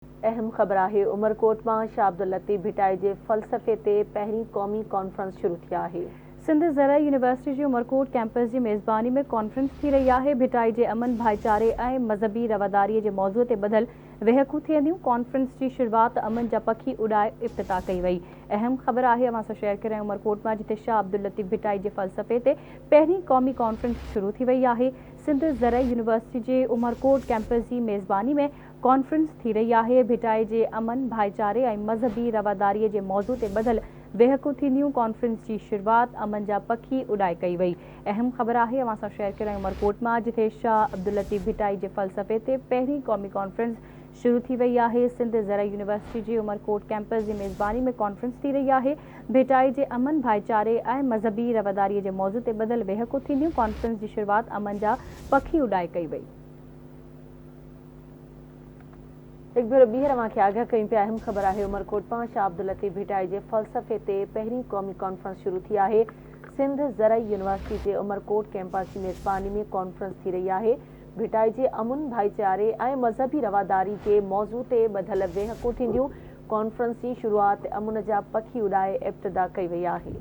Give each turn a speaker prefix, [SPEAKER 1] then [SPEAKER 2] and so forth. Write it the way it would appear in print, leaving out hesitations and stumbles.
[SPEAKER 1] اهم خبر آهي، عمرڪوٽ مان شاهه عبداللطيف ڀٽائي جي فلسفي تي پهرين قومي ڪانفرنس شروع ٿي آهي.
[SPEAKER 2] سنڌ زرعي يونيورسٽي جي عمرڪوٽ ڪئمپس جي ميزباني ۾ ڪانفرنس ٿي رهي آهي. ڀٽائي جي امن، ڀائيچاري ۽ مذهبي رواداري جي موضوع تي ٻڌل ويهڪون ٿينديون. ڪانفرنس جي شروعات امن جا پکي اڏائي افتتاح ڪئي وئي. اهم خبر آهي اوهان سان شيئر ڪري رهيا آهيون عمرڪوٽ مان جتي شاهه عبداللطيف ڀٽائي جي فلسفي تي پهرين قومي ڪانفرنس شروع ٿي وئي آهي. سنڌ زرعي يونيورسٽي جي عمرڪوٽ ڪئمپس جي ميزباني ۾ ڪانفرنس ٿي رهي آهي، ڀٽائي جي امن، ڀائيچاري ۽ مذهبي رواداري جي موضوع تي ٻڌل ويهڪون ٿينديون، ڪانفرنس جي شروعات امن جا پکي اڏائي ڪئي وئي. اهم خبر آهي اوهان سان شيئر ڪريون عمرڪوٽ مان جتي شاهه عبداللطيف ڀٽائي جي فلسفي تي پهرين قومي ڪانفرنس شروع ٿي وئي آهي، سنڌ زرعي يونيورسٽي جي عمرڪوٽ ڪئمپس جي ميزباني ۾ ڪانفرنس ٿي رهي آهي، ڀٽائي جي امن، ڀائيچاري ۽ مذهبي رواداري جي موضوع تي ٻڌل ويهڪون ٿينديون، ڪانفرنس جي شروعات امن جا پکي اڏائي ڪئي وئي.
[SPEAKER 1] هڪ ڀيرو ٻيهر اوهان کي آگاهه ڪيون پيا اهم خبر آهي عمرڪوٽ مان شاهه عبداللطيف ڀٽائي جي فلسفي تي پهرين قومي ڪانفرنس شروع ٿي آهي سنڌ زرعي يونيورسٽي جي عمرڪوٽ ڪئمپس جي ميزباني ۾ ڪانفرنس ٿي رهي آهي ڀٽائي جي امن ڀائيچاري ۽ مذهبي رواداري جي موضوع تي ٻڌل ويهڪون ٿينديون ڪانفرنس جي شروعات امن جا پکي اڏائي ابتدا ڪئي وئي آهي.